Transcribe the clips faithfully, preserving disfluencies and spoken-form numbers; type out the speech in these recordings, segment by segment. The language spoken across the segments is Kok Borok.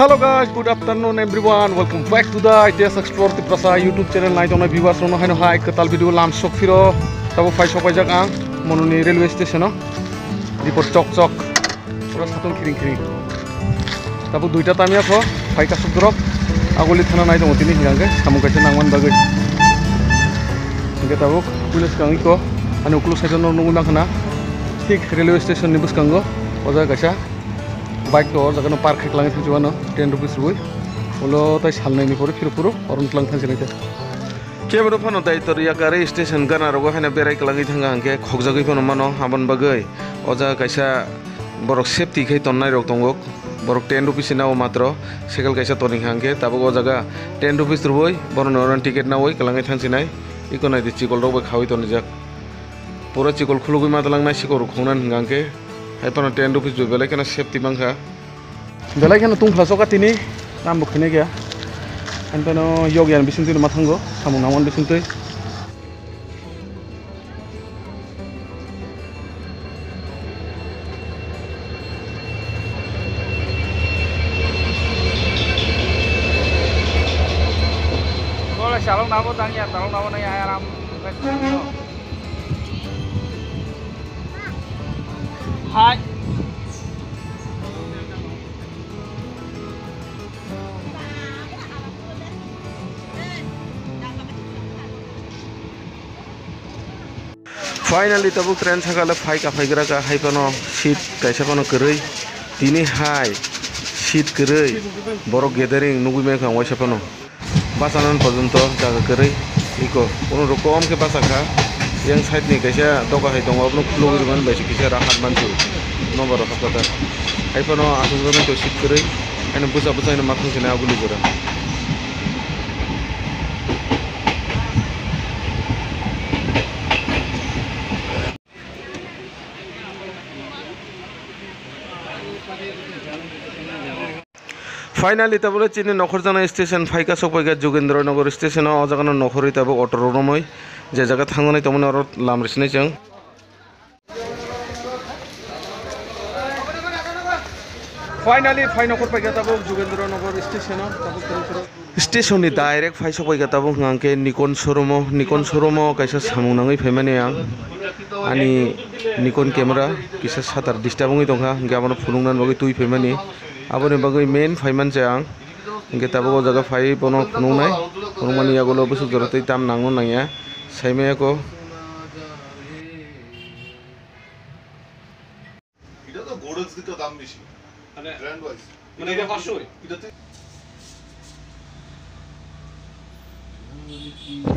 Hello guys, good afternoon everyone. Welcome back to the I T S Explore Tiprasa YouTube channel. Nai tongnai viewers rokno haino hai kwtal video lam sok phiro. Tabo phai sok paijak ang Mononi railway station o. Report chok chok. Pura satung khiring khiring. Tabo duita tamya kho, phai kasuk dorok. Aguli thana nai tongo tini hingkha hingke samung kaisa nangman bagwi. Hingke tabuk puila swkang iko ani uklo side o nugwi mankha na. Thik railway station ni bwskango o jaga kaisa bike to o jaga no park khe kwlangwi thangsi mano ten rupees rwui. Ulo tai salnai ni pore phiro phuro oro twlang thangsi nai te. Keboro phano Daitor Yakari station gana rogo haino berai kwlangwi thangkha hingke khokjagwi phano mano aboni bagwi o jaga kaisa borok safety khe tonnai rok tongo. Borok ten rupees se nao matro, cycle kaisa toni hingke tabuk o jaga ten rupees rwui borokni oro ticket naui kwlangwi thangsinai. Iko naidi chikol rok bai khaui tonijak. Pura chikol khulugwi ma twlangnai sikok rok khongnani hingkha hingke hai phano ten rupees bai belai kheno safety mankha. Belai kheno tungphla soka tini, tamo khainai khe. Ani phano yokya ni bisingtwi ma thango, samung nangmani bisingtwi. Salong nabo tangya, salong nabo nangya, aram. Hai. Finally, tabuk train sakale phai ka phaigra ka, hai phano seat kaisa phano kwrwi. Tini hai seat kwrwi, borok gathering nugwi mankha ang waisa phano. Bachanan porjonto jaga kwrwi iko. Bono rok kom khe bachakha. Yang side ni kaisa doga hai tongo, abono khulugwi rwmani bai se kisa rahat mansu. Nobar rok hakata. Hai phano aswk jora to seat kwrwi. Haino bwsa bwsa haino mathang sina aguli jora. Finally, tabuk le chini nokhorjaknai station phaikha, sokphaikha Jugendra Nagar station o, o jaga no nokhorwi tabuk auto rok romwi je jaga thangjaknai tongmani oro lam rwsinai chwng. Finally, phai nokhor paikha tabuk Jugendra Nagar station o, tabuk kwrwng kwrwng. Station ni direct phai sok paikha tabuk hwnkha hwnkhe Nikon showroom o, Nikon showroom o kaisa samung nangwi phaimani ang. Ani Nikon camera kisa shutter disturb wngwi tongkha, hwnkhe abono phunuknani bagwi twi phaimani. Aboni bagwi main phaimanse ang. Hwnkhe tabuk o jaga phai bono phunuknai, phunukmani yagulo bwswk jora twi tam nango nangya, saimaya kho. এটা তো golden screen তো দাম বেশি। মানে brand wise. মানে এটা পাঁচশো। এটা তুই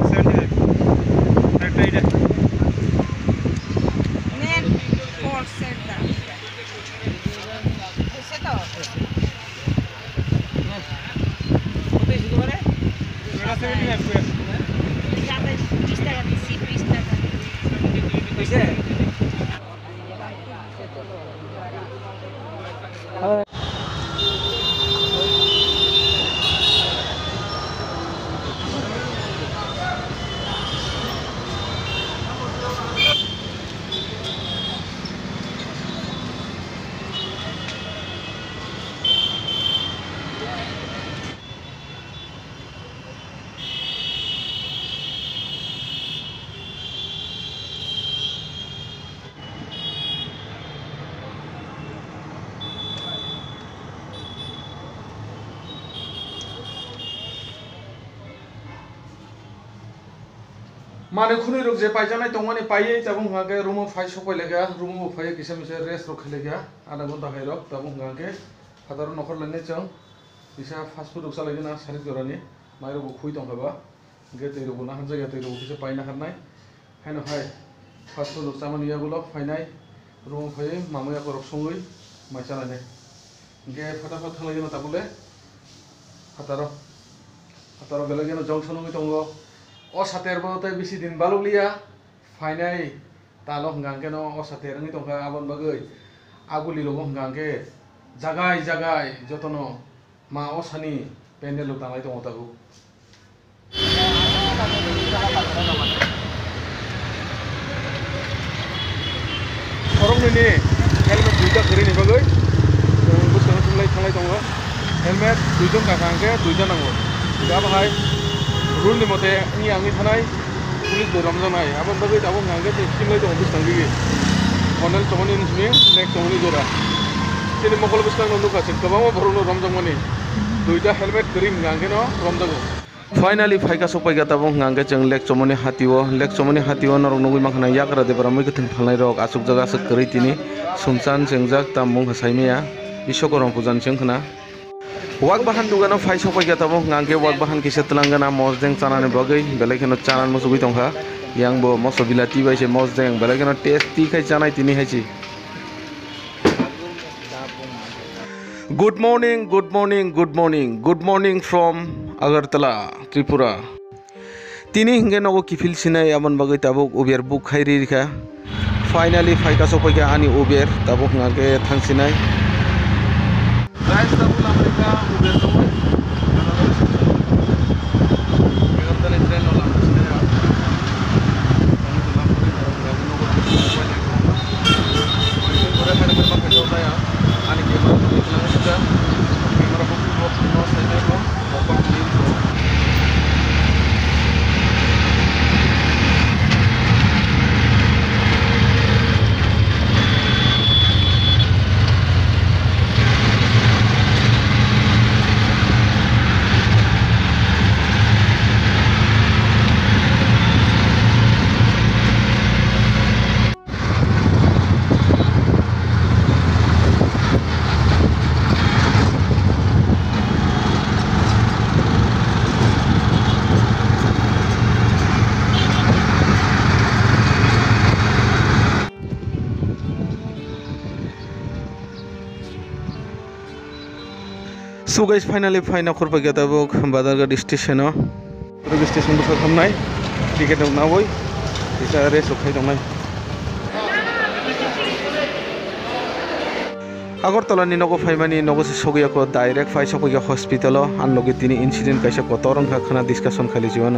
সেভেন্টি নাইন। একটা এটা। নেন, ফোর সেট দাম। হয়েছে তো? কত এসে তোমার? এটা সেভেন্টি নাইন করে। বিশ টাকা দিচ্ছি, বিশ টাকা। হয়েছে? Manwi khwnwi rok je paijaknai tongmani paiwi tabuk hwnka khe room o phai sok pai laikha, room o bo phaiwi kisa misa rest rok khai laikha, adha ghonta hai rok tabuk hwnka khe phataro nokhor lainai chwng. Kisa fast food rok chalaigwna sarik jorani, mairokbo khwi tongkha ba, hwnkhe twi rokbo naharjakya, twi rokbo kisa paina harnai. Haino hai fast food rok chamani yagulo phainai, room o phaiwi mamwi yakorok songwi mai chalainai. Hwnkhe phataphat thanglaigwna tabukle phataro, phataro belai kheno junction wngwi tongo. O saterbo tei bisi din balukliya. Phainai talo hwnka hwnkhe no o sater wngwi tongkha, aboni bagwi aguli rogo hwnka hwnkhe jagai jagai jotono ma o sani pendel rok tanglai tongo tabuk. Khoroknwini helmet duita kwrwini bagwi chwng bwskango thumlai thanglai tongo. Helmet duijon kaka hwnkhe duita nango. Hwnkhe abo hai rule ni mote wngya wngwi thanai, police bai romjaknai. Aboni bagwi tabuk hwnkha hwnkhe chwng simlai tongo bwskang gigi. Condel chomoni wng simi, neck chomoni jora. Chini mokol bwskango nukha chwng kwbangma borokno romjakmani. Duita helmet kwrwi hwnkha hwnkhe no romjago. Finally phaikha sokpaikha tabuk hwnkha hwnkhe chwng lake chomoni hatio, lake chomoni hatio norok nugwi mankha na yagra debra mui kwthwng phalnai rok achukjak aswk kwrwi tini sumchan chengjak tamung hai saimaya. Biswakorma puja ni se wngkha na. Wak bahan dugano phai sokpaikha tabuk hwnkha hwnkhe wak bahan kisa twlanggana mosdeng chanani bagwi belai kheno chanani muchugwi tongkha. Yang bo moso bilati bai se mosdeng belai kheno tasty khai chanai tini hai se. Good morning, good morning, good morning, good morning from Agartala, Tripura. Tini hwnkhe nogo kiphil sinai, aboni bagwi tabuk Uber book khai ri rikha. Finally phaikha sokpaikha ani Uber, tabuk hwnkha khe thang sinai. Guys, tabuk lama rikha Uber tongwi. Agartala train no lama sinai. So guys, finally phaina khurpaikha tabuk Badharghat station o. Railway station bwkha khamnai, ticket rok nawi kisa rest rok khai tongnai. Agartala ni nogo phaimani nogo se sogwi ako direct phai sokpaikha hospital o, ani loge tini incident kaisa kotor wngkha khwna discussion khaili jiwano.